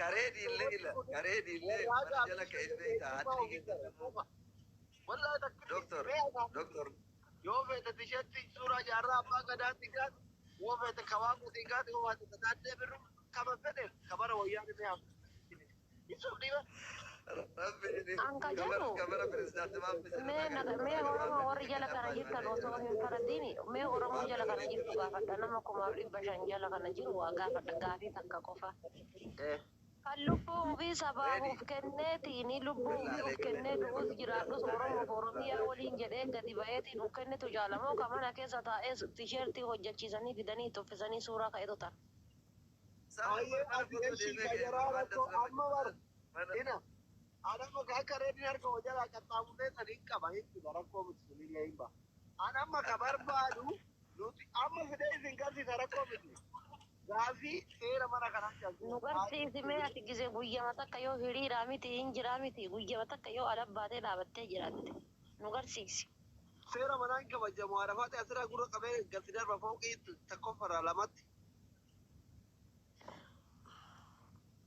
Karee dhiillee ila karee dhiillee mana jala ka'ee beektaa haadri keessatti immoo Wallahi takkitti. Doktor doktor Yoo feete tisheetti suuraa jaarraa abbaa gadaatti gaati, yoo feete kawaaqotiin gaati, yoo feete taaddee birru kama fedhe kabara wayyaa dhibee hafu. Ibsuuf dhiiba. Rabbi Anka kabara jedhu kabara pirezidaanti maammi mee naga mee Oromoo warri jala kana jirtan osoo hin faraddiin mee Oromoo jala kana jirtu gaafadha nama 1500 jala kana jiru waa gaafadha gaafii takka qofa. Kan lubbuu ofii sabaaf Ready. of kenneetiin lubbuu ofii of kennee du'us jiraadhus Oromoof Oromiyaa waliin jedhee gadi ba'eetiin of kennetu jaalamoo kan mana keessa taa'ee tisheertii hojjechiisanii fidanii itti uffisanii suuraa ka'etu ta'a. Ayyee ati eshi gajaraa rakkoo amma bar ina anamma akka reediin harka hojalaa qaxxaamurree san hin qaba jechuudha rakkoo miti sunillee hin ba'a. Anamma ka barbaadu nuti amma fidee isin garsiisa rakkoo miti. Gaafii seera mana kanaa cabsu. Nu garsiisi mee ati gise guyyama takka yoo hiriiraa miti hin jiraa miti guyyama takka yoo ala baatee dhaabattee jiraatte nu garsiisi. Seera manaa hin kabajamu harafaati asirraa gurra qabee gadi darba fooqii tokkoffaraa lamatti.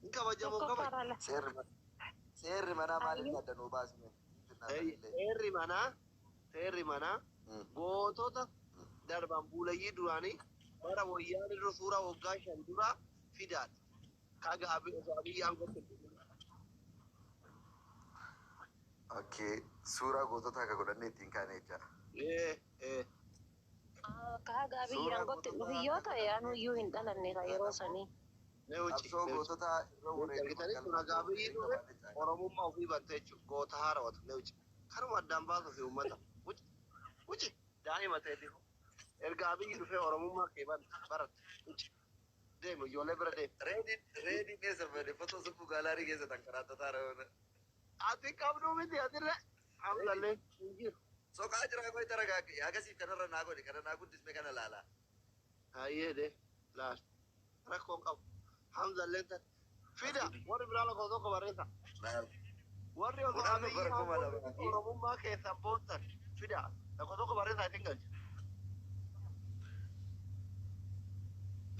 Hin kabajamu hin kabajamu. Tokkoffaarraa la. Seerri seerri manaa maaliif adda nuu baasne? Seerri manaa seerri manaa gootota darban buulayyii duraanii bara wayyaan irra suuraa waggaa 5 dura fidaadha. Kaga osoo abiyyi aangootti hin dhufin. Okay, suuraa gootota akka godhannee ittiin kaane jecha. Ee ee. Ka haga abiyyi Suuraa aangootti hin gootota dhufin yoo ta'e anuyyuu hin dhalanne ka yeroo sanii. Mee wucci Qabsoo mee wucci. gootota irra wareegaman Argitanii kun galmaa haga abiyyi gahuuf dhufe qabaanne jecha. Oromummaa ofii bante jechuudha. Goota haarawatu mee wucci. Kanuma addaan baasuuf uummata. Wucci wucci daa'ima ta'eeti. Erga abiyyi dhufee Oromummaa kee baratte. Wucci deemi ijoollee bira deemi. Reediin reediin keessa fedhe fotoo subbuu gaalaarii keessa tan karaatataa reewna. Ati qabduu miti atirre. Hamzallee hin jiru. Soqaa jira koy tara gaagge agasiif kanarra naa godhi kana naa guddisme kana laala. Hayyee de laal rakkoon qabu. Hamzallee tan fida warri biraa lakkoofsa tokko barreessa. Laal. Warri osoo 14 abiyyi bara kuma aangootti lamaa fi Oromummaa keessan boontan fida lakkoofsa tokko barreessa isin galcha.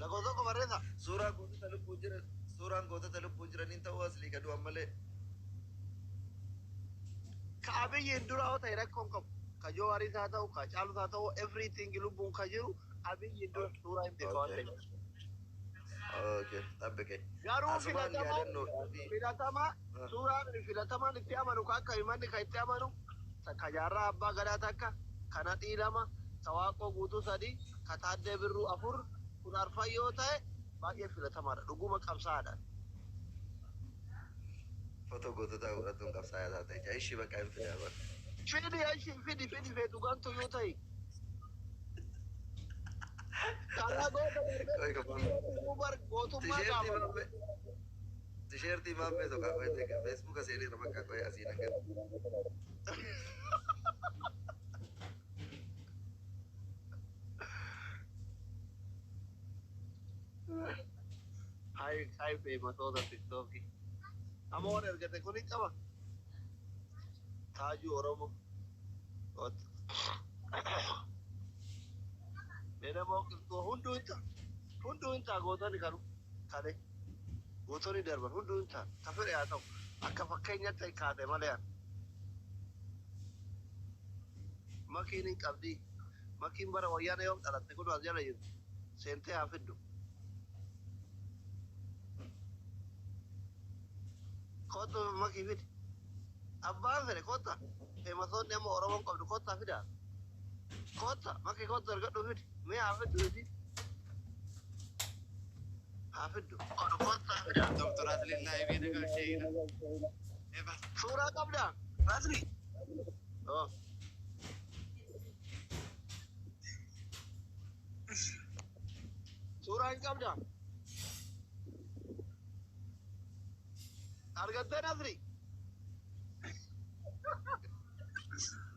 Lakkoofsa tokko barreessa. Suuraa gootota lubbuu jiran suuraan gootota lubbuu jiraniin ta'uu aslii ka du'an malee. Ka abiyyiin dura yoo ta'e rakkoon qabu. Ka Jawaaris haa ta'u, ka Caalus haa ta'u, everything lubbuun ka jiru abiyyiin dura suuraa hin beeka waan Okay. ta'eef. Okay, xabbiqe. Garuu Asumaan filatamaan yaadannoodhaa fi filatamaa suuraan filatamaan itti amanu ka akka himanni ka itti amanu ka jaarraa abbaa gadaa takka ka nadhii lama ka waaqoo guutuu sadi ka taaddee birruu afur kun arfan yoo ta'e baay'ee filatamaadha dhuguma qabsaadha. Foto goototaa godhatuun qabsaayaa taate jecha. Ishii bakka hin fidaa bara. Fidi ashi fidi fidi feetu gantu yoo ta'e. Karaa goota Qoy kophaan. darbee bar gootummaa Tisheertii gaafata. maammee tisheertii maammee tokko qoy ta'e feesbuuka seeneera bakka qoy asiin hanga. Hai hai feematoota tiktookii. Amma waan ergate kun hin qaba. Taajuu Oromoo. Beelamoo qilxuu hunduu hin ta'a. Hunduu hin ta'a gootonni kanu kale. Gootonni darban hunduu hin ta'a. Ka fedhe haa ta'u. Akka fakkeenyatti kaate malee ani. Makiin hin qabdii. Makiin bara wayyaana yoom dhalatte kun as jala jirti. Seentee haa fiddu. Kottu makii fidi. Abbaan fedhe kotta. Feemasoonni amma Oromoon qabdu kottaa fidaa. Kotta makii kottu ergadhu fidi. Mee haa fiddu isi. Haa fiddu. Kottaa fidaa. Doktor Asliin live na galcheera. Eba. Suuraa qabdaa? Asli. Oh. Suuraa hin qabdaa? Argatteen Asli?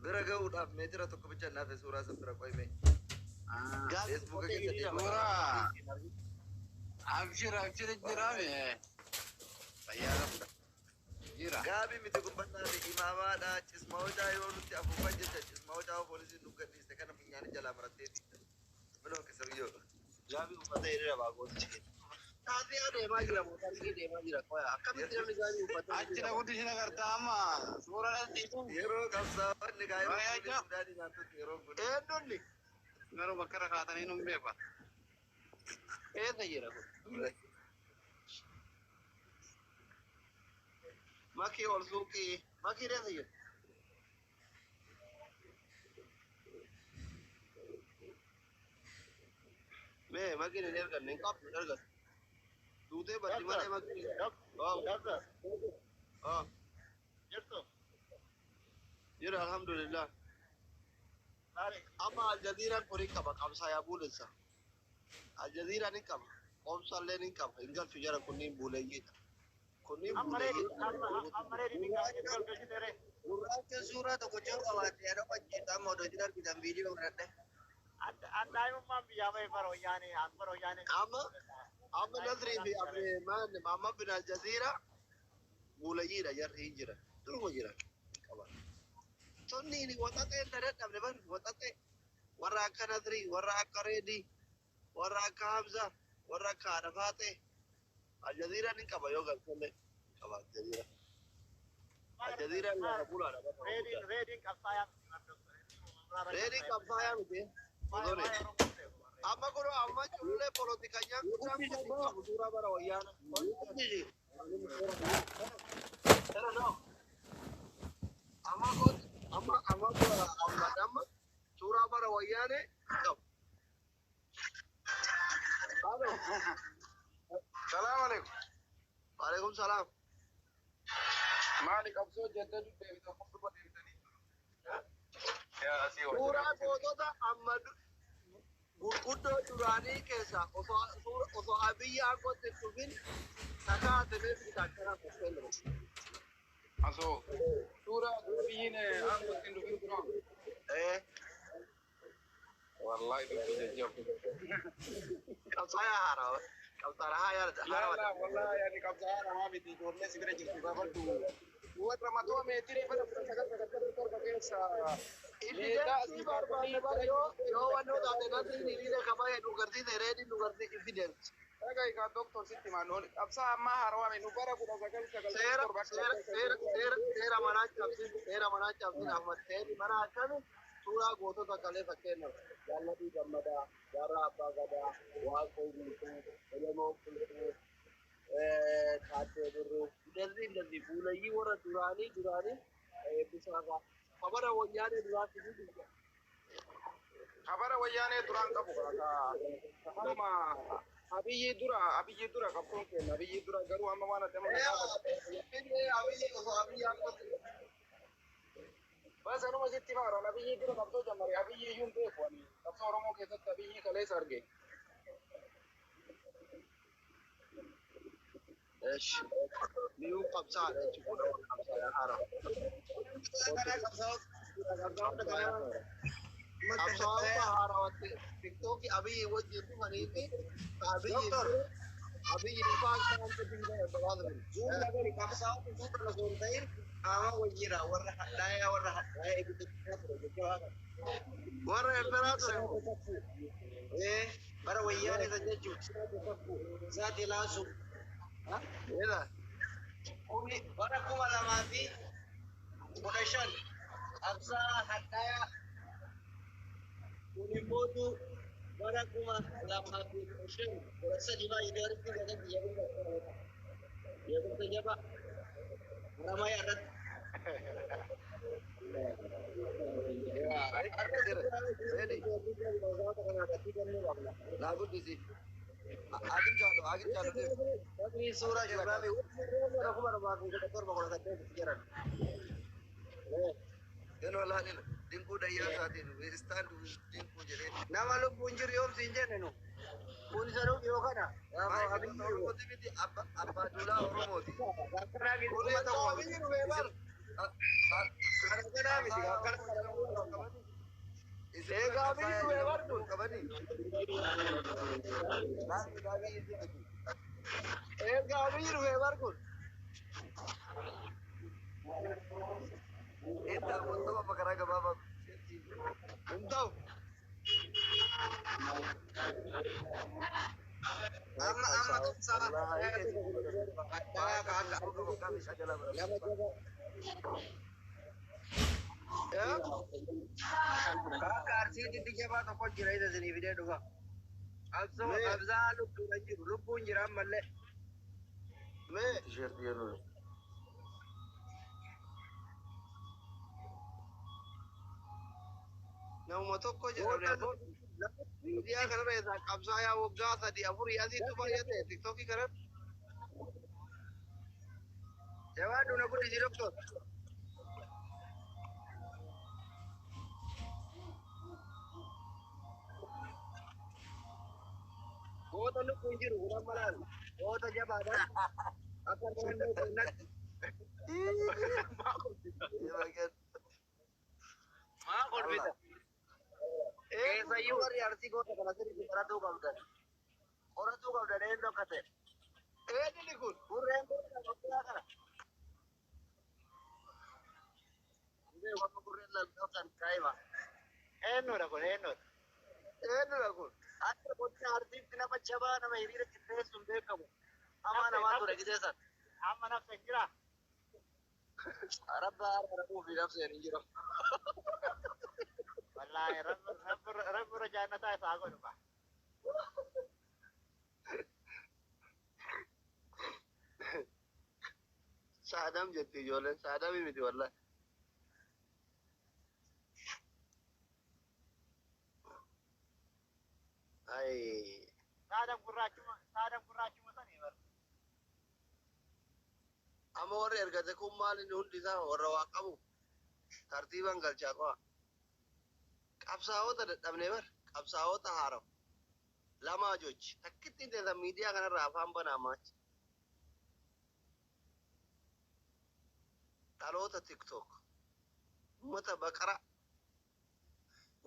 Bira gahuudhaaf meetira tokko bicha naafe suuraa san bira qoyme. Feesbuuka keessa deema. Suuraa abshir abshir jiraame. Fayyaa jira. Gaabii miti kun bal'aa fi imaamaadha. Cisma hojaa yoo nutti afuufan jecha cisma hojaa poolisiin nu gadhiiste kana funyaanii jalaa maratteeti. Minoo keessa biyyoo. Gaabii uffatee hiriira baa gootichi keenya. Taatee deemaa jira moo tarkii deemaa jira qoya akkamitti namni gaarii uffata Achi dhaquutti isheen agartaa amma suuraa dhaltiitu. Yeroo qabsaa'onni kaayiroo Wayaa fuudhee jaa. Suudaanii nyaatutti yeroo kun. Eenyunni Garuu bakka irra kaatanii nun beeka. eessa jira kun? Makii ol suuqii makii eessa jira? Mee makiin hin erganne hin qabdu hin argatu. Duutee baddi malee makiin. Doctor, Oh, jirtu. jira alhamdulillah. Maali? Amma aljaziiraan kun hin qaba qabsaayaa buulessa. Aljaziiraan hin qaba. Qomsallee hin qaba. Hin galchu jara kunniin buuleeyyiidha. Kunniin Amma reedi, buuleeyyiidha. amma reedi ni galchite ree. Gurraacha suuraa tokko coo qabaate yaada qajeelta amma odoo isin argitan viidiyoo godhadhe. Daa'imummaan biyyaa bahe bara wayyaanee, an bara wayyaanee. Amma Nasrii fi Abdurrahman Muhammad bin Aljaziira buuleeyyiidha jarri hin jiran. Duruma jiran. Qaba. Sunniin waxaxee hin dadhabne bar waxaxee warra akka Nasrii, warra akka Reedii, warra akka Hamza, warra akka Arafaaxee. Aljaziiraan hin qaba yoo galchallee qaba Aljaziira. Aljaziiraan lafa bulaadha. Reediin, reediin qabsaayaa miti bar doktor. Reediin qabsaayaa miti. Amma kun amma culullee polotikanyaan guddaan kun hin qabu suuraa bara wayyaana. Amma kun amma amma amma amma suuraa bara wayyaane hin qabu. Alo. Salaam alaikum. Waalaikum salaam. Maali qabsoo jettee deebitan fuuldura deebitanii? Yaa asii wajjin. Suuraa gootota amma gurguddoo duraanii keessaa osoo Abiyyi aangootti hin dhufin takaatamee bitaa akkana fakkeenya. Asoo suuraa biyyiin aangootti hin dhufin duraan. Eh, Wallahi dubbii jajjabdu. qabsaayaa haaraa qabsaa'aa haaraa Laa wallahi ani qabsaa'aa namaa miti ijoollee si bira jirtu gaafadhu. Warra matoo meetirii bara 1997 keessa Evidence barbaanne bar yoo wannoo taate nasriin hiriira kabaa nu garsiise reediin nu garsiise evidence. Dhagaa kaa doktor sitti himaan ooli. Qabsaa ammaa haarawame nu bara 1997 Seera seera seera seera seera manaa cabsin seera manaa cabsin Ahmad seerri mana akkami suuraa gootota kalee fakkeenyaaf Jaallatii Gammadaa, Jaarraa Abbaa Gadaa, Waaqoo Guutuu, Elemoo Qulqulluu, Taaddee Birruu, እንደዚህ እንደዚህ buuleyyii warra duraanii duraanii eebbisaa fa'a. Kabara wayyaanee duraatti ni jira. Kabara wayyaanee duraan qabu amma Abiyyi dura qabsoon kenna Abiyyi dura garuu amma waan adda Abiyyi osoo Abiyyi aangootti Bas anuma sitti maaran Abiyyi dura qabsoo jammare Abiyyi iyyuu hin beeku ani qabsoo Oromoo keessatti Abiyyi kaleessa arge. እሺ ኒው qabsaadha jechuudha qabsaadha hara. Qabsaa'ota haarawatti tiktookii Abiyyi wajjin dhufanii fi Abiyyi Abiyyi dhufaa kan Zuula gadi qabsaa'ota suuta osoo hin ta'in qaama wayyiidha warra hadhaa'ee warra hadhaa'ee eeggataa ture jechuudha. Warra Eertiraa ture. Ee bara wayyaanee san jechuudha. Isaati laasu. Eeda. Kuni bara 2015 qabsaa hadhaa'aa kun immoo bara 2015 13 baay'ee yuunivarsiitii keessatti beekumsa jaba Haramaya irratti. Reedi. Naa guddisi. Agin caalu agin caalu deemu. Suuraa Ibrahim 2017 jiran. Yeroo laalin dinquu dayyaa isaatiin we stand with dinquu jedhee. Nama lubbuun jiru yoomsi hin jenne nu. Kun isa dhufu yoo kana. Maayii Oromooti miti abbaa duulaa Oromooti. Kun isa Abiyyi dhufee bar. Kana miti akkana. Egaa Abiyyi dhufee bar kun. Qabanii. Laafii laafii isin miti. Egaa Abiyyi dhufee bar kun. Inta wanta karaa gabaabaa. Hin ta'u. Amma amma qabsaa hadhaa'aa ka akka nama jaba ka akka Arsiititti jabaa tokko jira isa isinii fidee dhufa. Qabsoo qabsaa lubbuun jiru lubbuun jira ammallee. Mee namuma tokko jedhamne miidiyaa kanarra isaa qabsaa yaa waggaa sadii afurii asiitu baay'ate tiktookii kanarra. Jabaadhu na guddisi doktor. Goota lubbuun jiru kun amma laal. Goota jabaadha. Akka naannoo keenyatti. Maa kolfita? Keessayyuu warri Arsii goota kana sirriitti qoratuu qabdan. Qoratuu qabdan eenyu akka ta'e. Eenyuni kun? Gurreen goota guddaa kana. Gurreen warra gurreen lal'oo kaa'ima. Eenyudha kun eenyudha? Eenyudha kun? Akka godina Arsiitti nama jabaa nama hiriira qindeessuun beekamu. Hamaa namaa ture giseessan. Amma nafsa hin jiraa? Rabba harka fi nafseen hin jiru. Wallaahi rabbi irra jaannataa isaa godhu ba. Saadam jetti ijoolleen saadamii miti wallahi. Ay Saadam gurraachuma saadam gurraachuma sanii bar. amma warri ergate kun maal inni hundi isaa warra waa qabu tartiiban galchaa qo'a. Qabsaa'ota dadhabne bar qabsaa'ota haaraw lamaa jochi takkitti teessa miidiyaa kanarra afaan banaa maachi. Dhaloota tiktook uummata baqara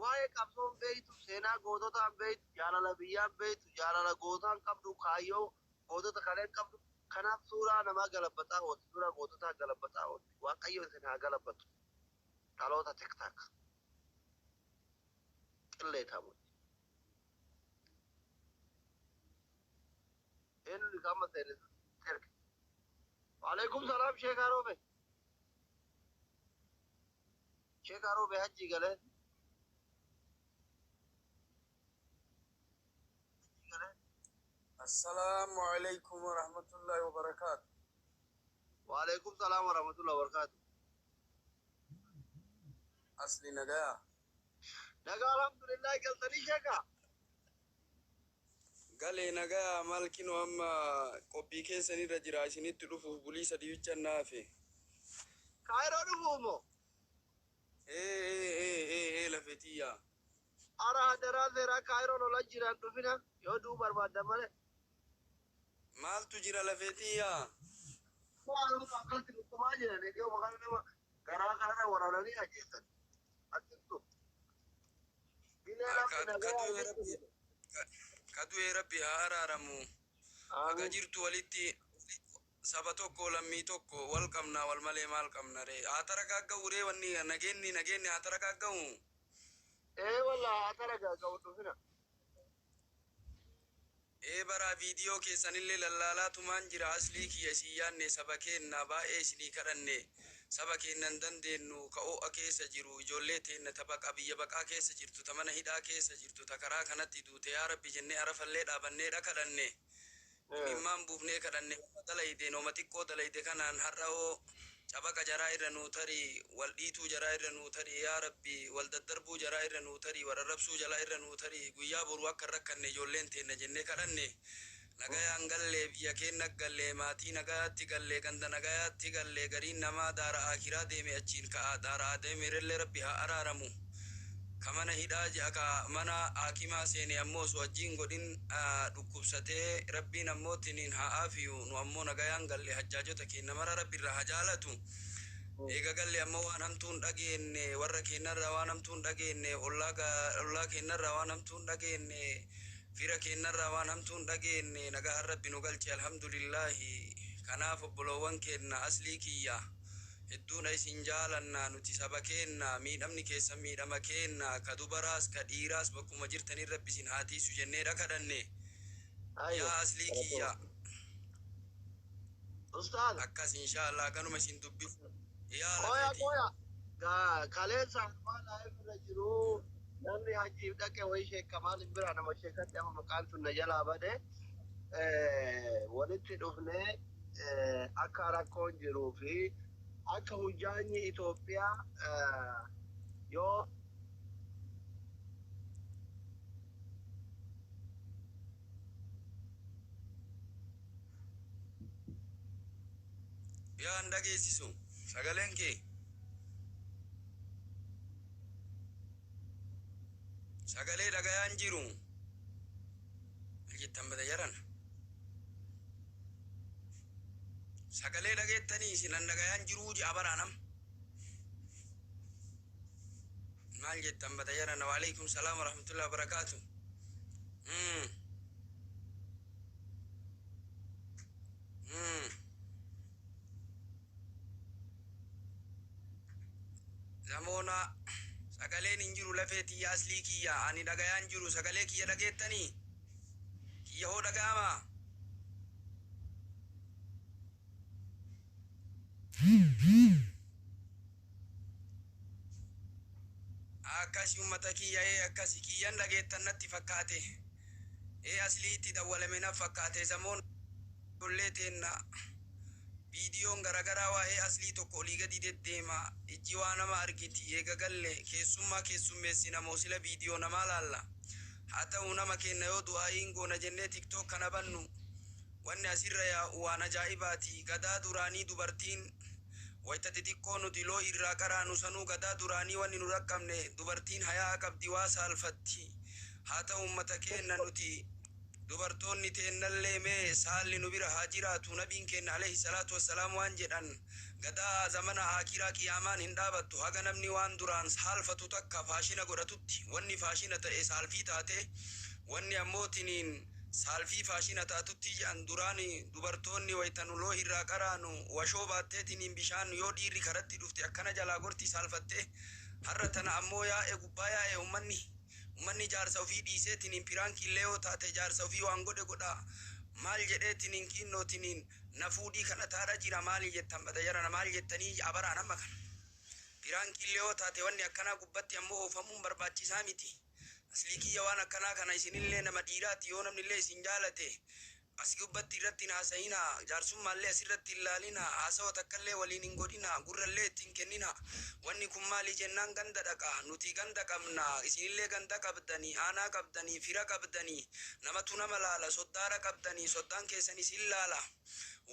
waa'ee qabsoon beeytu seenaa goototaan beeytu jaalala biyyaan beeytu jaalala gootaan qabdu kaayyoo gootota kaleen qabdu kanaaf suuraa namaa galabbataa oolti suuraa goototaa galabbataa oolti waaqayyo isin haa galabbatu dhaloota tiktaak qilleetamu eenyu qaama seene erge waalaikum salaam sheek Aroobe sheek Aroobe hajji galee Assalamu alaikum warahmatullahi wabarakatuh. waalaikum salaam warahmatullahi wabarakatuh. Asli nagaya. Nagaa alhamdulillah galtanii sheeka. Galee nagaya malkino amma qophii keessanirra jira isinitti dhufuuf bulii sadii bichan naafe. Kaayiroo dhufuu moo? Ee ee ee ee ee lafetiyya. Ara hadaraa seeraa kaayiroo lola jiraan dhufina yoo du'u barbaadda malee. Maaltu jira lafetiyya? Maaluma akkatti dhukkumaa jiran eegee maqaan nama garaa kanarra waraananii ajjeesan. Atittu. Bilee namni nagaa argatu. Kadu'ee rabbi haa araaramu. Akka jirtu walitti saba tokko lammii tokko wal qabna wal malee maal qabna ree. Haa taragaaggahu ree wanni nageenni nageenni haa taragaaggahu. Ee wallaa haa taragaaggahu dhufina. Ee baraa viidiyoo keessanillee lallaalaa tumaan jira aslii kiyya isin yaanne saba keenna baay'ee isinii kadhanne saba keennan dandeenyu ka ho'a keessa jiru ijoollee teenna ta baqa biyya baqaa keessa jirtu ta mana hidhaa keessa jirtu ta karaa kanatti duute yaa rabbi jennee arafallee dhaabanneedha kadhanne imimmaan buufnee kadhanne dalayde nooma xiqqoo dalayde kanaan har'a hoo cabaqa jaraa irra nuu tarii wal dhiituu jaraa irra nuu tarii yaa rabbi wal daddarbuu jaraa irra nuu tarii wal arrabsuu jalaa irra nuu tarii guyyaa boru akka hin rakkanne ijoolleen teenna jennee kadhanne nagayaan gallee biyya keenna gallee maatii nagayaatti gallee ganda nagayaatti gallee gariin namaa daara akiraa deeme achiin ka'a daara deeme irrallee rabbi haa araaramu ka mana hidhaa ji'a ka mana hakimaa seene ammoo su wajjiin godhin dhukkubsatee rabbiin ammoo tiniin haa aafiyu nu ammoo nagayaan galle hajjaajota keenna mara rabbi irraa haa jaalatu eega galle ammoo waan hamtuun dhageenne warra keennarraa waan hamtuun dhageenne ollaa ollaa keennarraa waan hamtuun dhageenne fira keennarraa waan hamtuun dhageenne nagaan rabbi nu galche alhamdulillaahi kanaaf obboloowwan keenna aslii kiyya hedduudha isin jaalanna nuti saba keenna miidhamni keessan miidhama keenna ka dubaraas ka dhiiraas bakkuma jirtanii rabbi isin haa tiisu jenneedha kadhanne. Yaa aslii kiyya. Ustaaz. Akkas inshaallah ganuma isin dubbisu. Yaa Qoya lafeeti. qoya. Kaleessa armaan irra jiru namni hajiif dhaqe wayii sheekamaan hin bira nama sheekatti amma maqaan sun na jalaa bade walitti dhufnee akka rakkoon jiruu fi akka hujjaanyi Itoophiyaa yoo Yaa hin dhageessisu. Sagaleen kee. Sagalee dhagayaan jiru. Maal jettan bada jaran? Sagalee dhageettanii isin an dhagayaan jiruu ji'a baraanam. Maal jettan bada jaran? Waalaikum salaam wa rahmatullahi wa barakaatu. Zamoona sagaleen hin jiru lafee tiyya aslii kiyya ani dhagayaan jiru sagalee kiyya dhageettanii kiyya hoo dhaga'ama. Akkasi ummata kiyya ee akkasi kiyyan dhageettan natti fakkaate ee asliitti dawwalame na fakkaate zamoon ijoollee teenna viidiyoon garagaraa waa'ee aslii tokko olii gadi deddeema ijji waa nama argiti eega galle keessummaa keessummeessina moosila viidiyoo namaa laalla haa ta'u nama kenna yoo du'aayiin goona jennee TikTok kana bannu wanni asirra yaa'u waan ajaa'ibaati. Gadaa duraanii dubartiin wayta xixiqqoo nuti loo irraa qaraanu sanuu gadaa duraanii wanni nu raqqabne dubartiin hayaa qabdi waa saalfatti. Haa ta'u ummata keenna nuti dubartoonni teennallee mee saalli nu bira haa jiraatu. Nabiin keenna alayhi salaatu wassalaam waan jedhan gadaa zamana aakiraa qiyaamaan hin dhaabattu haga namni waan duraan saalfatu takka faashina godhatutti. Wanni faashina ta'e saalfii taate wanni ammootiniin saalfii faashina taatutti jedhan. Duraan dubartoonni wayta nu loo irraa qaraanu washoo baatteetiniin bishaan yoo dhiirri karatti dhufte akkana jalaa gorti saalfatte. Har'a tana ammoo yaa'e gubbaa yaa'e ummanni jaarsa ofii dhiiseetiniin piraankii illee yoo taate jaarsa ofii waan godhe godha maal jedheetiniin kiinnootiniin na fuudhii kana taadha jira. Maali jettan bada jarana? Maal jettanii abaraan amma kana piraankii illee yoo taate wanni akkanaa gubbatti ammoo oofamuun barbaachisaa miti. Aslii kiyya waan akkanaa kana isinillee nama dhiiraati yoo namnillee isin jaalate as gubbatti irratti hin haasa'ina, jaarsummaallee asirratti hin laalina, haasawa takkallee waliin hin godhina, gurrallee ittiin kennina. Wanni kun maali jennaan ganda dhaqa. Nuti ganda qabna, isinillee ganda qabdanii, aanaa qabdanii, fira qabdanii, namatu nama laala, soddaara qabdanii, soddaan keessan isin laala.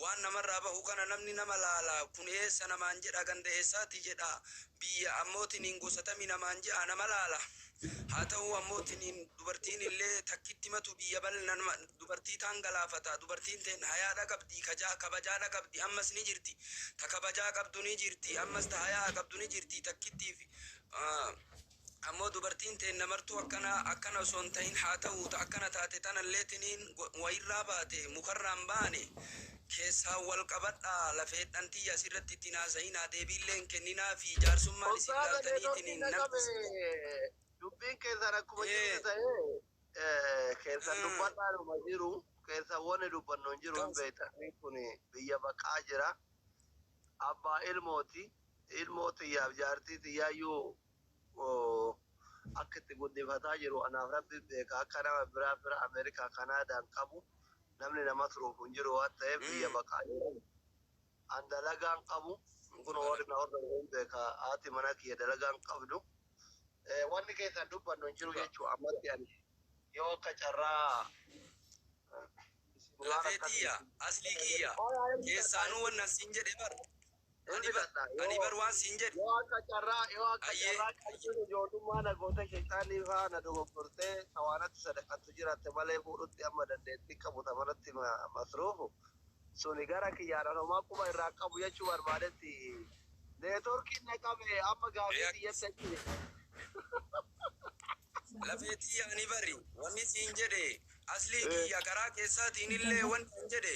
Waan namarraa bahu kana namni nama laala. Kun eessa namaan jedha, ganda eessaati jedha, biyya ammootiniin gosatami namaan jedha, nama laala. Haa ta'u ammootiniin dubartiin illee takkitti matu biyya bal'ina dubartii taan galaafata. Dubartiin teen hayaadha qabdi, kabajaadha qabdi, ammas ni jirti ta kabajaa qabdu ni jirti, ammas ta hayaa qabdu ni jirti takkittiif. Ammoo dubartiin teen namartuu akkana akkana osoo hin ta'in haa ta'u ta akkana taate tanallee tiniin wayirraa baate mukarraan baane keessaa wal qabadhaa. Lafeedhan tiyya asirratti ittiin haasa'inaa, deebiillee hin kenninaa fi jaarsummaan isin Ustaaza laaltaniitiniin neetworkiin na qabe. Dubbiin keessan akkuma jiru ta'ee keessan dubbadhaanuma jiru keessan wanni dubbannu hin jiru hin beektan kun biyya baqaa jira. Abbaa ilmooti, ilmoo xiyyaaf jaartii xiyyaayyuu akka itti guddifataa jiru anaaf rabbi beeka. Akka nama biraa bira Ameerikaa Kanaadaan qabu namni nama turuuf hin jiru waan ta'eef biyya baqaa jiru. An dalagaan qabu kun warri na hordofu hin beeka, haati mana kiyya dalagaan qabdu. Wanni keessan dubbannu hin jiru jechuu ammatti ani yoo akka carraa Lafee tiyya aslii kiyya keessaanuu wannan siin jedhe bar ani bar waan siin jedhe. Yoo akka carraa, yoo akka carraa qalbiin ijoollummaa na goota sheexaanii faa na dogoggortee tawaanatti sadaqattu jiraatte malee fuudhutti amma dandeettii qabu tamanatti masruufu suni gara kiyyaadhaan homaa quba irraa qabu jechuu barbaadetti. Neetworkiin na qabe amma gaafii xiyyatti. Lafee tiyya ani bari wanni siin jedhe aslii kiyya karaa keessaatiin illee wanni siin jedhe.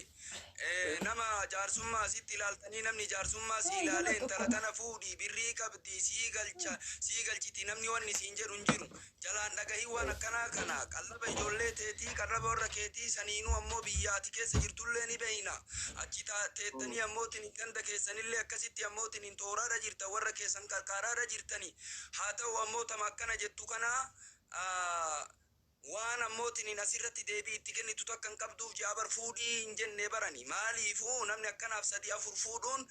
Nama jaarsummaa asitti ilaaltanii, namni jaarsummaa si ilaalee intala tana fuudhii, birrii qabdi, sii galcha, sii galchiti, namni wanni siin jedhu hin jiru. Jalaan dhagahii waan akkanaa kana qallaba ijoollee teetii, qallaba warra keetii saniinuu ammoo biyya ati keessa jirtullee ni beeyna. Achi teettanii ammootiin ganda keessanillee akkasitti ammootiin tooraadha jirta, warra keessan qarqaaraadha jirtani. Haa ta'u ammoo tama akkana jettu kana waan ammootiin asirratti deebii itti kennitu takka hin qabduuf ji'a bar fuudhii hin jenne barani. Maaliifuu namni akkanaaf sadi afur fuudhuun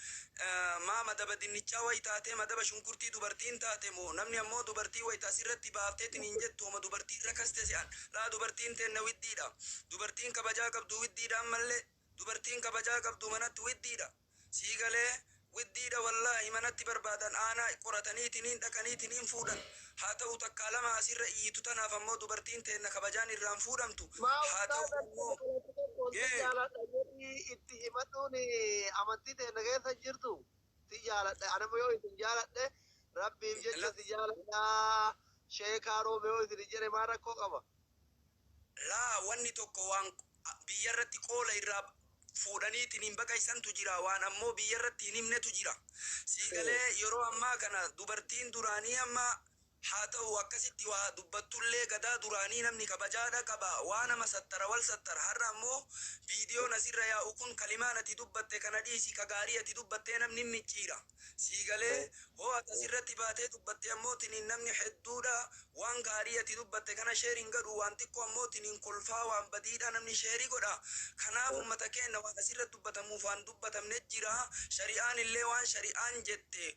maa madaba dinnichaa wayi taatee, madaba shunkurtii dubartiin taate moo? Namni ammoo dubartii wayita asirratti baafteetiin hin jettu homa dubartii irra kaste se'an. Laa, dubartiin teenna widdiidha. Dubartiin kabajaa qabdu widdiidha. Ammallee dubartiin kabajaa qabdu manatti widdiidha. Sii galee? Widdiidha wallaahi. Manatti barbaadan, aanaa qorataniitiniin dhaqaniitiniin fuudhan. Haa ta'u, takkaa lama asirra iyyitu tanaaf ammoo dubartiin teenna kabajaan irraan fuudhamtu. Maa Haa ta'u ammoo jaaladha jedhii itti himadhuun amantii teenya keessa jirtu. Si jaaladha, anama yoo isin jaaladhe, rabbiif jecha si jaaladha, sheekaa roobe yoo isin jedhe maa rakkoo qaba? Laa, wanni tokko waan biyyarratti qoola irraa fuudhaniitiin hin baqaysantu jira, waan ammoo biyyarratti hin himnetu jira. Sii galee? Yeroo ammaa kana dubartiin duraanii amma haa ta'u akkasitti waa dubbattullee, gadaa duraanii namni kabajaadha qaba, waa nama sattara, wal sattara. Har'a ammoo viidiyoon asirra yaa'u kun kalimaan ati dubbatte kana dhiisi, ka gaarii ati dubbattee namni micciira. Sii galee? Hoo ati asirratti baatee dubbatte ammoo tiniin namni hedduudha waan gaarii ati dubbatte kana share hin godhu, waan xiqqoo ammoo tiniin kolfaa waan badiidha namni share godha. Kanaaf ummata keenya, waan asirratti dubbatamuuf waan dubbatamne jira. Shari'aan illee waan shari'aan jette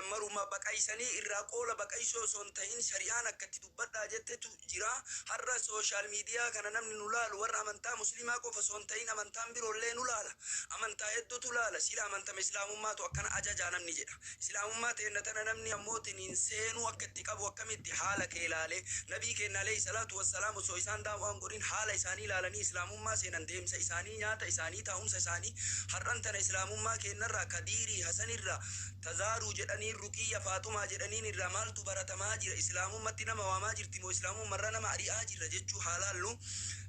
maruma baqaysanii irraa qoola baqaysoo osoo hin ta'in shari'aan akkatti dubbadhaa jettetu jira. Har'a social media kana namni nu laalu warra amantaa musliimaa qofa osoo hin ta'in amantaan biroollee nu laala. Amantaa hedduutu laala. Sila amantama islaamummaatu akkana ajajaa namni jedha. Islaamummaa teenna tana namni ammootiin seenuu akka itti qabu akkamitti haala kee ilaalee, nabii keenya alayhi salaatu wassalaam osoo isaan daawwaan godhin haala isaanii ilaalanii islaamummaa seenan, deemsa isaanii, nyaata isaanii, taa'umsa isaanii. Har'an tana islaamummaa keenyarraa Kadiirii Hasanirraa, Tazaaruu jedhaniin, Ruqiyya Faaxumaa jedhaniin irraa maaltu baratamaa jira? Islaamummatti nama waamaa jirti moo islaamummarra nama ari'aa jirra jechuu haa laallu.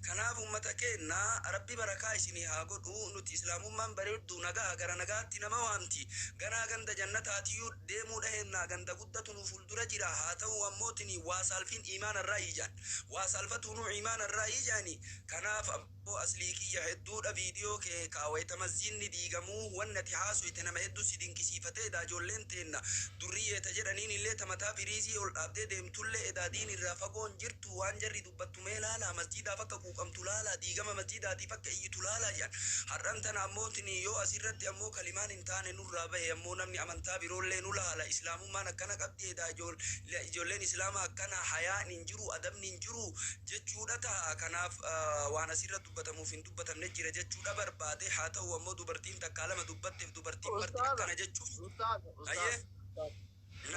Kanaaf ummata keenya, rabbi barakaa isinii haa godhu. Nuti islaamummaan bareeddu nagaa, gara nagaatti nama waamti. Ganaa ganda jannataatiyyuu deemuu dhahennaa, ganda guddatu nu fuuldura jira. Haa ta'u ammootini waa saalfiin iimaanarraa ijaan waa saalfatuunuu iimaanarraa ijaani. Kanaaf abboo aslii kiyya, hedduudha viidiyoo kee kaawayta masjiidni diigamuu wanni ati haasoyte nama hedduu si dinqisiifatee. Edaa ijoolleen teenna durriyyeeta jedhaniin illee tamataa firiizii ol dhaabdee deemtullee edaa diin irraa fagoon jirtu. Waan jarri dubbattu mee laalaa, masjiidaaf akka quuqamtu laalaa, diigama masjiidaatiif akka iyyitu laalaa jedhan. Har'an tana ammootini yoo asirratti ammoo kalimaan hin taane nurraa bahe, ammoo namni amantaa biroollee nu laala. Islaamummaan akkana qabdi, edaa ijoolleen islaamaa akkana hayaan hin jiru, adabni hin jiru jechuudha ta'a. Kanaaf waan asirra dubbatamuuf hin dubbatamne jira jechuudha barbaade. Haa ta'u ammoo dubartiin takkaa lama dubbatteef dubartiin marti Ustaaza, akkana jechuuf ustaaza, ayyee. Ustaaza.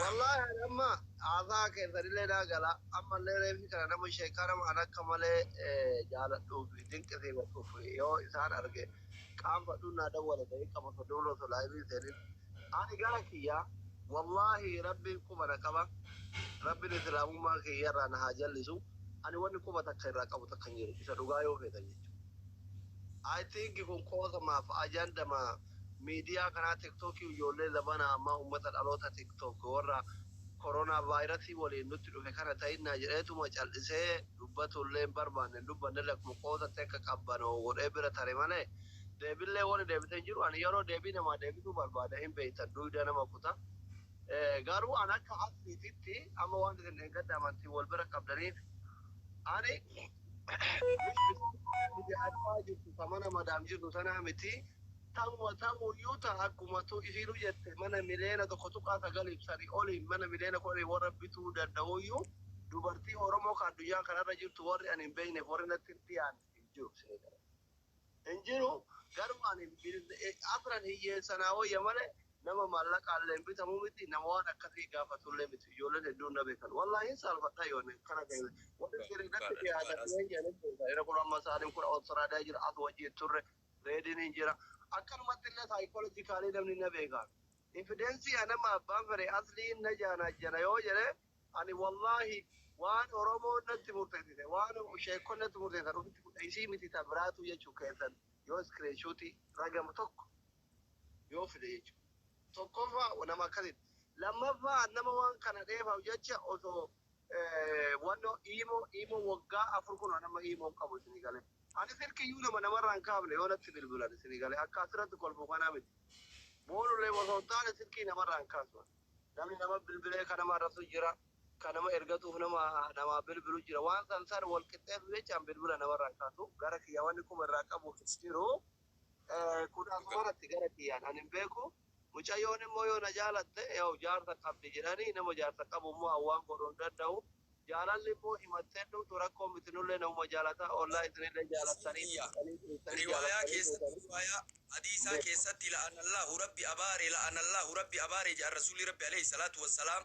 Wallaahi ani amma haasaa keessanillee naa gala. Ammallee reefi kana nama sheekaa nama an akka malee jaaladhuuf dinqisiifadhuuf yoo isaan arge qaanfadhuun naa dawwale daqiiqa 30 osoo live seenin. Ani gara kiyyaa wallaahi rabbiin quba na qaba. Rabbiin islaamummaa kiyyarraa na haa jallisu. Ani wanni quba takka irraa qabu takka hin jiru. Isa dhugaa yoo feetan jechuudha. I think kun qoosamaaf ajandama miidiyaa kanaa TikTokii ijoollee zabana ammaa uummata dhaloota TikTok warra koronaa vaayirasii waliin nutti dhufe kana ta'innaa jedheetuma cal'isee dubbatullee hin barbaanne, hin dubbanne. Akkuma qoosatti akka qabbanoo godhee bira tare malee deebillee wani deebisee hin jiru. Ani yeroo deebii namaa deebisuu barbaada hin beektan, duyda nama kuta. Garuu an akka asliititti amma waan isin eeggadda amantii wal bira qabdaniif, ani biyya arabaa jirtu ta mana madaam jirtu sanaa miti. Tamuma tamuyyuu ta akkuma tu isiinuu jette mana 1.9 miliyoona sanii oliin mana 10 miliyoona warra bituu danda'uyyuu, dubartii Oromoo kan addunyaa kanarra jirtu warri ani hin beekneef warri natti hin dhiyaanne hin jiru. Hin jiru. Garuu ani afran hiyyeessanaa wayya malee nama maallaqaallee hin bitamuu miti, nama waan akkasii gaafatullee miti. Ijoolleen hedduun na beekan, wallaahi hin saalfadha yoo kana ta'e. Warri sirrii natti dhiyaatan jedhanii beekan. Inni kun amma saalim kun Awustiraaliyaa jira, as wajjin turre, reediin hin jira. Akkanumatti illee psychologically namni na beeka. Evidence anama abbaan fedhe asliin na jaana jana yoo jedhe, ani wallaahi waan Oromoon natti murteessite, waan sheekon natti murteessan ofitti fudha. Isii miti ta biraatu jechuu keessan. Yoo screenshot ragama tokko yoo fide jechuudha. Tokkoffaa nama akkasitti. Lammaffaa nama waan kana dheefaaf jecha osoo wannoo imo waggaa 4 kun nama imo qabu isinii galee. Ani silkiyyuu nama namarraa hin kaafne yoo natti bilbilan isinii galee akka asirratti kolfu kanaa miti. Boonullee osoo hin taane silkii namarraa hin kaasu. Namni nama bilbilee kan nama arrabsu jira. Kan nama ergatuuf nama nama bilbilu jira. Waan san san wal qixxeessu jechaan bilbila namarraa hin kaasu. Gara kiyya wanni kuma irraa qabu jiru. Kun asumarratti gara kiyyaan ani hin beeku. Mucayyoon immoo yoo na jaalatte yoo jaarsa qabdi jedhanii nama jaarsa qabu immoo hawwaan godhuu hin danda'u. Jaalalli immoo himattee dhuftu rakkoo miti nullee namuma jaalata ollaa isinillee jaalattanii Riwaayaa keessatti, riwaayaa hadiisaa keessatti, la'anallahu, rabbi abaare, la'anallahu, rabbi abaare jedhan rasuulli rabbi alayhi salaatu wassalaam,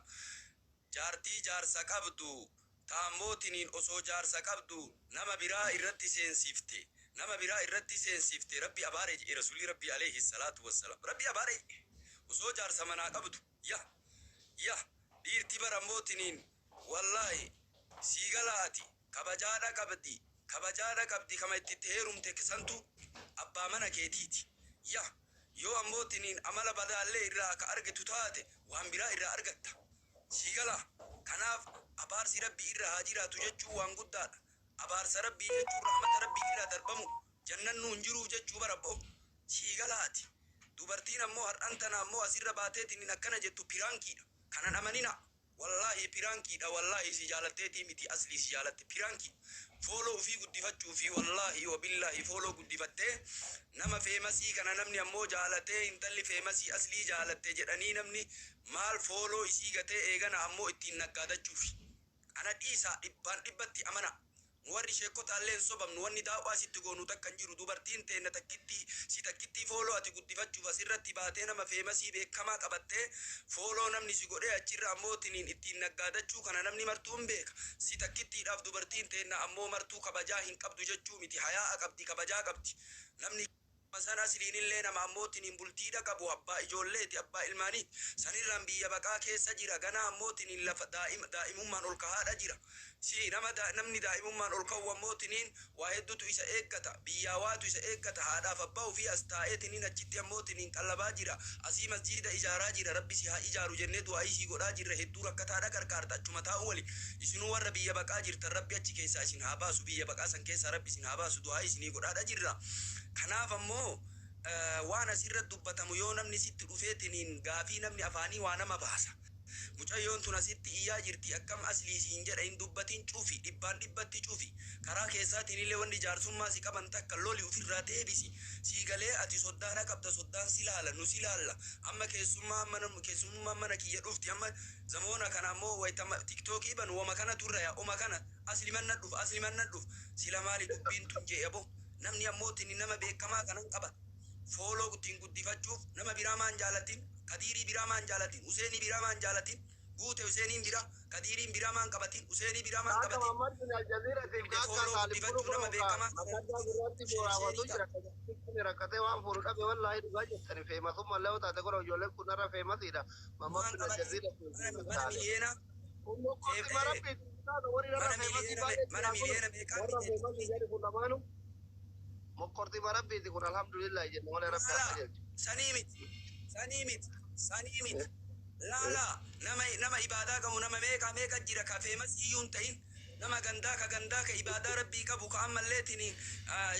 jaartii jaarsa qabdu taamootiniin osoo jaarsa qabdu nama biraa irratti seensifte, nama biraa irratti seensifte rabbi abaare jedhe rasuulli rabbi alayhi salaatu wassalaam. Rabbi abaare osoo jaarsa manaa qabdu. Ya ya, dhiirti baramootiniin wallaahi siigalaati kabajaadha qabdi, kabajaadha qabdi. Kama itti heerumte santu abbaa mana keetiiti. Ya, yoo ammootiniin amala badaallee irraa akka argitu taate waan biraa irraa argatta siigala. Kanaaf abaarsi rabbi irra haa jiraatu jechuu waan guddaadha. Abaarsa rabbii jechuun rahmata rabbii irraa darbamu jannannuu hin jiruuf jechuu barabbo siigalaati. Dubartiin ammoo har'an tana ammoo asirra baateetiin akkana jettu prankiidha. Kanan amanina, wallaahi prankiidha. Wallaahi si jaalatteetii miti, aslii si jaalatte prank follow ofii guddifachuu fi wallaahi wabillaahi follow guddifattee nama famous kana namni ammoo jaalatee intalli famous aslii jaalatte jedhanii namni maal follow isii gatee eegana ammoo ittiin naggaadachuufi. Ana dhiisaa, dhibbaan dhibbatti amana. Nu warri sheekotaallee hin sobamnu. Wanni daawwaa sitti goonu takka hin jiru. Dubartiin teenna takkitti si takkitti follow ati guddifachuuf asirratti baatee nama famous beekamaa qabattee follow namni si godhee achirra ammoo tiniin ittiin naggaadachuu kana namni martuu hin beeka. Si takkittiidhaaf dubartiin teenna ammoo martuu kabajaa hin qabdu jechuu miti. Hayaa'a qabdi, kabajaa qabdi. Namni sana asliinillee nama ammoo tiniin bultiidha qabu, abbaa ijoolleeti, abbaa ilmaanii sanirraan biyya baqaa keessa jira. Ganaa ammoo tiniin lafa daa'imummaan ol kahaadha jira. Si nama namni daa'imummaan ol ka'u ammoo tiniin waa hedduutu isa eeggata, biyyaa waatu isa eeggata. Haadhaaf abbaa ofii as taa'ee tiniin achitti ammoo tiniin qallabaa jira, asii masjiida ijaaraa jira. Rabbi si haa ijaaru jennee du'aayii sii godhaa jirra. Hedduu rakkataadha qarqaarta achuma taa'u wali. Isinuu warra biyya baqaa jirtan rabbi achi keessaa isin haa baasu, biyya baqaa san keessaa rabbi isin haa baasu, du'aayii isinii godhaadha jirra. Kanaaf ammoo waan asirra dubbatamu yoo namni sitti dhufeetiniin gaafii namni afaanii waa nama baasa. Mucayyoon tun asitti iyyaa jirti, akkam aslii siin jedha hin dubbatin, cufi, dhibbaan dhibbatti cufi. Karaa keessaatiin illee wanni jaarsummaa si qaban takka loli ofirraa deebisi. Sii galee ati soddaadha qabda, soddaan si laala, nu si laalla. Amma keessummaa mana keessummaa mana kiyya dhufti. Amma zamoona kana ammoo wayitama TikTokii banu wama kana turra yaa oma kana asli manna dhuf, asli manna dhuf, sila maali dubbiin tun jee abo. Namni ammoo tini nama beekamaa kanan qaba. Follow ittiin guddifachuuf nama biraa maan jaalatin, kadiirii biraa maan jaalatin, useenii biraa maan jaalatin, guute useeniin biraa kadiiriin biraa maan qabatin, useenii biraa maan Akka qabatin. Muhammad bin Aljazeeraatiif akka Follow Saalim guddifachuu nama beekamaa makaddaa gurraatti boraafatu jira. Rakkatee waan fuudhu dhabe. Wallaahi dhugaa jettani famousummaa illee taate godha ijoolleen kun irra famousiidha. Muhammad waan bin qabatin Aljazeera mana miliyeena Kun marabbi warri irra mana famous miliyeena baay'ee mana miliyeena meeqaa warra bitee famous jedhu kun lamaanu mokkortii marabbiiti kun alhamdulillah jenne malee rabbi Laala, akka jedhu. Sanii miti, sanii miti, sanii miti. Laala, nama nama ibaadaa qabu nama meeqa meeqa jira ka famous iyyuu hin ta'in, nama gandaa ka gandaa ka ibaadaa rabbii qabu ka ammallee tini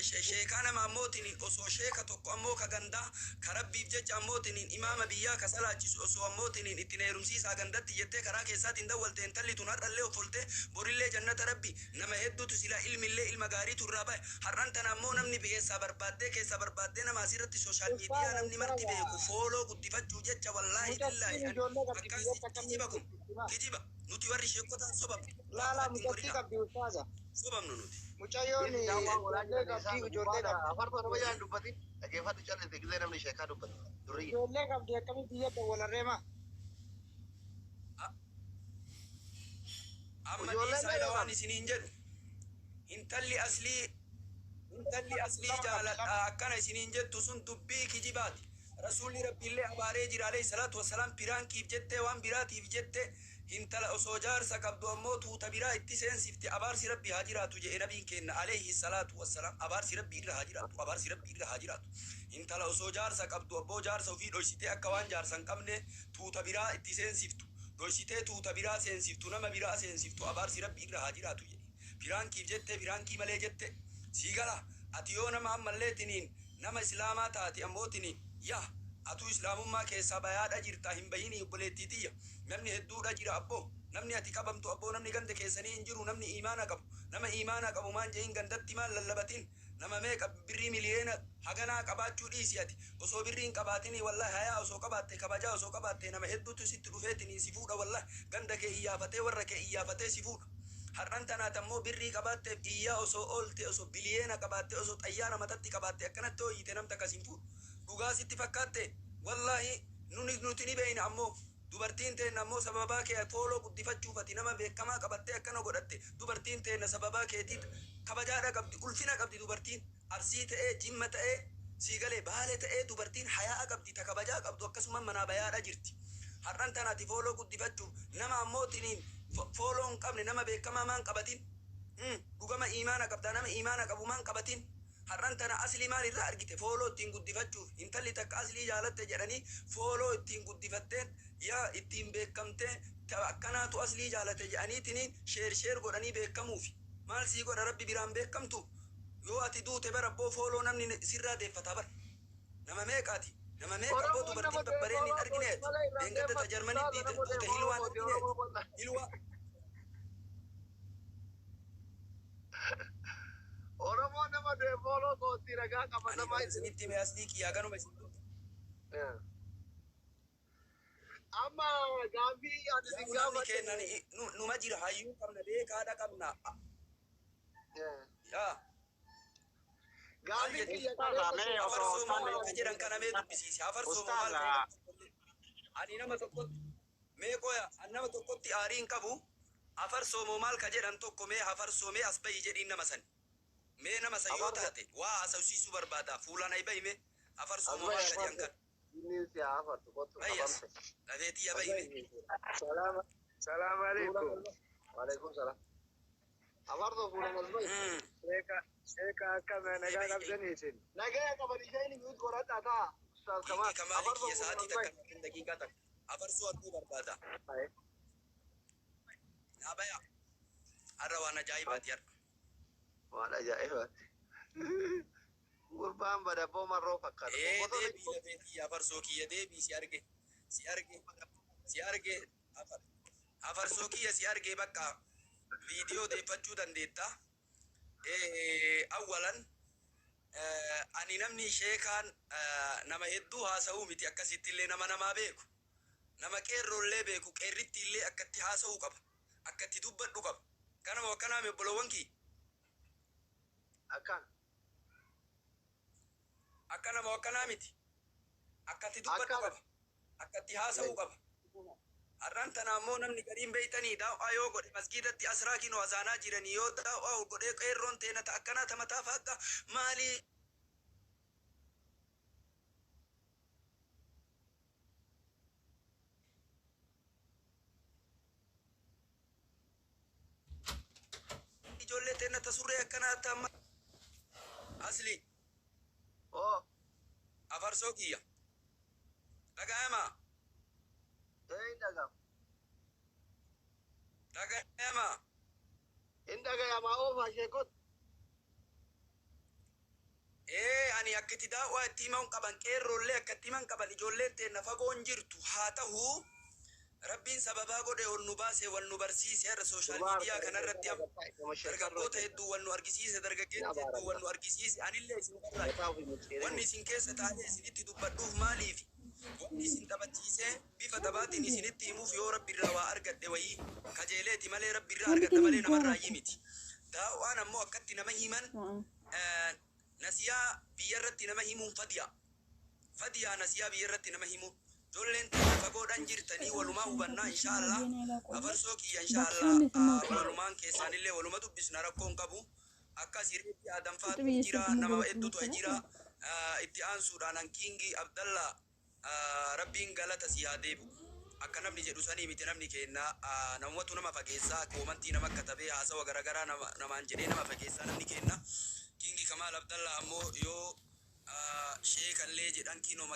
sheekaa nama ammoo tini osoo sheeka tokko ammoo ka gandaa ka rabbiif jecha ammoo tiniin imaama biyyaa ka salaachisu osoo ammoo tiniin ittiin heerumsiisaa gandatti jettee karaa keessaatiin dawwalte intalli tun har'allee offolte borillee jannata rabbi nama hedduutu sila ilmillee ilma gaariitu irraa bahe. Har'an tana ammoo namni keessaa barbaaddee nama asirratti social media namni marti beeku follow guddifachuu jecha wallaahi billaahi Mucattiin ijoollee qabdi akkaan biyyoota akkamii kijiba kun kijiba. Nuti warri sheekotaan sobamnu. Laala, ittiin mucattii godhina qabdi ustaaza. Sobamnu nuti. Mucayyoon ijoollee qabdi, ijoollee qabdi. Afartoo nama jaan dubbatin dhaggeeffadhu, callise gisee namni sheekaa dubbatu duriyya. Ijoollee qabdi, akkamitti biyya dawwalarreema? Amma Ijoolleen dhiisaa meeqa waan qabdi? isiniin jedhu, intalli aslii jaaladha akkana isiniin jettu sun dubbii kijibaati. Rasuulli rabbiillee abaaree jira alayhi salaatu wasalaam. Prankiif jettee waan biraatiif jette Intala osoo jaarsa qabdu ammoo tuuta biraa itti seensifte, abaarsi Rabbi haa jiraatu jedhe nabiin kenna alayhi salaatu wassalaam. Abaarsi Rabbi irra haa jiraatu, abaarsi Rabbi irra haa jiraatu. Intala osoo jaarsa qabdu abboo jaarsa ofii dhoysitee akka waan jaarsa hin qabne tuuta biraa itti seensiftu, dhoysitee tuuta biraa seensiftu, nama biraa seensiftu, abaarsi Rabbi irra haa jiraatu jedhe. Prankiif jette, prankii malee jette, sii gala. Ati yoo nama ammallee tiniin nama islaamaa taate ammoo tiniin yaa atuu islaamummaa keessaa bayaadha jirta, hin bayinii obboleettii tiyya. Namni hedduudha jira abboo. Namni ati qabamtu abboo, namni ganda keessanii hin jiru. Namni imaana qabu, nama imaana qabu maan jehin, gandatti maan lallabatin? Nama meeqa birrii miliyeena haganaa qabaachuu dhiisi, ati osoo birrii hin qabaatinii, wallahi hayaa osoo qabaatte, kabajaa osoo qabaatte, nama hedduutu sitti dhufeetinii si fuudha. Wallahi ganda kee iyyaafatee, warra kee iyyaafatee si fuudha. Har'an tanaat ammoo birrii qabaatteef iyyaa osoo oolte, osoo biliyeena qabaatte, osoo xayyaara matatti qabaatte, akkanatti hooyyite, namta akkas hin fuudhu. Dhugaa sitti fakkaatte? Wallahi nuni nuti ni beeyna. Ammoo dubartiin teenna ammoo sababaa kee follow guddifachuuf ati nama beekamaa qabattee akkana godhatte. Dubartiin teenna sababaa keetii kabajaadha qabdi, ulfina qabdi. Dubartiin Arsii ta'ee, Jimma ta'ee, siigalee Baale ta'ee, dubartiin hayaa'a qabdi, ta kabajaa qabdu akkasuma manaa bayaadha jirti. Har'an tana ati follow guddifachuuf nama ammoo tiniin follow hin qabne, nama beekamaa maan qabatin? Dhugama imaana qabdaa, nama imaana qabu maan qabatin? Har'an tana aslii maal irraa argite follow ittiin guddifachuuf? Intalli takka aslii jaalatte jedhanii follow ittiin guddifatteen, yaa ittiin beekamtee, akkanaatu aslii jaalate jedhaniitiniin share share godhanii beekamuufi. Maal sii godha Rabbi biraan beekamtu? Yoo ati duute bara abboo follow namni sirraa deeffataa bara. Nama meeqaati, nama meeqa abboo? Dubartiin babbareen hin argineeti. Deengadda ta Jarmanitti duute hilwaan argineeti, hilwaa. Oromoo nama du'e follow gootii ragaa Ani qabatamaa. kan isinitti hime aslii kiyyaa ganuma isin duute. Amma gaaffii ani isin Namni gaafadhe. kenna numa jira, hayyuu qabna, beekaadha qabna yaa. Gaaffii kiyya Ustaaza, Hafarsoo mee maal akka jedhan kana mee dubbisiisi. Hafarsoo maal? Ustaaza. Ani nama tokkotti mee qoya, ani nama tokkotti aarii hin qabu. Hafarsoo moo maal ka jedhan tokko, mee hafarsoo mee as bahi jedhiin nama san. Mee nama san yoo taate waa haasawsiisuu barbaada, fuulaan ayi bahi. Mee hafarsoo moo maal ka jedhan kana? Inni si hafartu kottu. Bayyas qabamte. lafeetii bahi mee. Salaam salaam alaikum. Waalaikum salaam. Hafartuu fuulaan as bahi. Sheeka sheeka, akkam nagaa qabdanii isin? Nagaya qaban, isheen mute godhadhaa ta'a. Ustaaz Kamal. Kinki kamaali Hafarsoo kiyya fuulaan sa'aatii as bahi. takka, daqiiqaa takka hafarsoo arguu barbaada. Naa baya, har'a waan ajaa'ibaati har'a. Waan ajaa'ibaati. Gurbaan badabboo marroo fakkaata. Ee, deebii lafeetii, hafarsoo kiyya deebii, si arge, si arge, si arge. Hafarsoo kiyya si arge, bakka viidiyoo deeffachuu dandeetta. Awwalan ani namni sheekaan nama hedduu haasa'uu miti, akkasitti illee nama namaa beeku, nama qeerroollee beeku, qeerritti illee akkatti haasa'uu qaba, akkatti dubbadhu qaba. Kanama akkanaami obbolowwan kiyya? Akkaan. Akka nama akkanaa miti, akkatti dubbadhu Akkana. qaba, akkatti haasa'uu qaba. Har'aan tana ammoo namni gariin beeytanii daaw'aa yoo godhe masgiidatti asraa kinoo azaanaa jiranii, yoo daaw'aa godhee qeerroon teena ta akkanaa ta mataa faakka maalii ijoollee teenna ta surree akkanaa ta amma asli. Oo. Afarsoo kiyya, dhaga'amaa? Ee, hin dhaga'amu. Dhaga'amaa? Hin dhaga'amaa, oofaa sheekot. Ee, ani akkatti daawwaa itti himan qaban, qeerroollee akkatti himan qaban, ijoolleen teenna fagoon jirtu haa ta'u, Rabbiin sababaa godhe ol nu baase, wal nu barsiise. Har'a social media kanarratti dargaggoota hedduu wal nu argisiise, dargaggeessa hedduu wal nu argisiise. Anillee isin barraa wanni isin keessa taa'ee isinitti dubbadhuuf maaliif? Wanni isin taphachiisee bifa taphaatiin isinitti himuuf, yoo Rabbi irraa waa argadhe wayii kajeeleeti malee, Rabbi irraa argadha malee namarraa miti. Daawwaan ammoo akkatti nama himan nasiyaa biyya irratti nama himuun fadiya. Fadiyaa nasiyaa biyya irratti nama himuun. Ijoolleen teenya fagoodhaan jirtanii walumaa hubannaa inshaallah. Afarsoo kiyya, inshaallah walumaan keessaanillee waluma dubbisna, rakkoon qabu. Akka asirratti Adam faatu jira, nama hedduutu jira. Itti aansuudhaan Hankiingi Abdallaa, Rabbiin galata si haa deebi'u. Akka namni jedhu sanii miti namni keenna. Namumatu nama fageessaa, koomantii nama katabee, haasawa garagaraa namaan jedhee nama fageessaa namni keenna. Kingi Kamaal Abdallaa ammoo yoo sheekallee jedhan kinoo.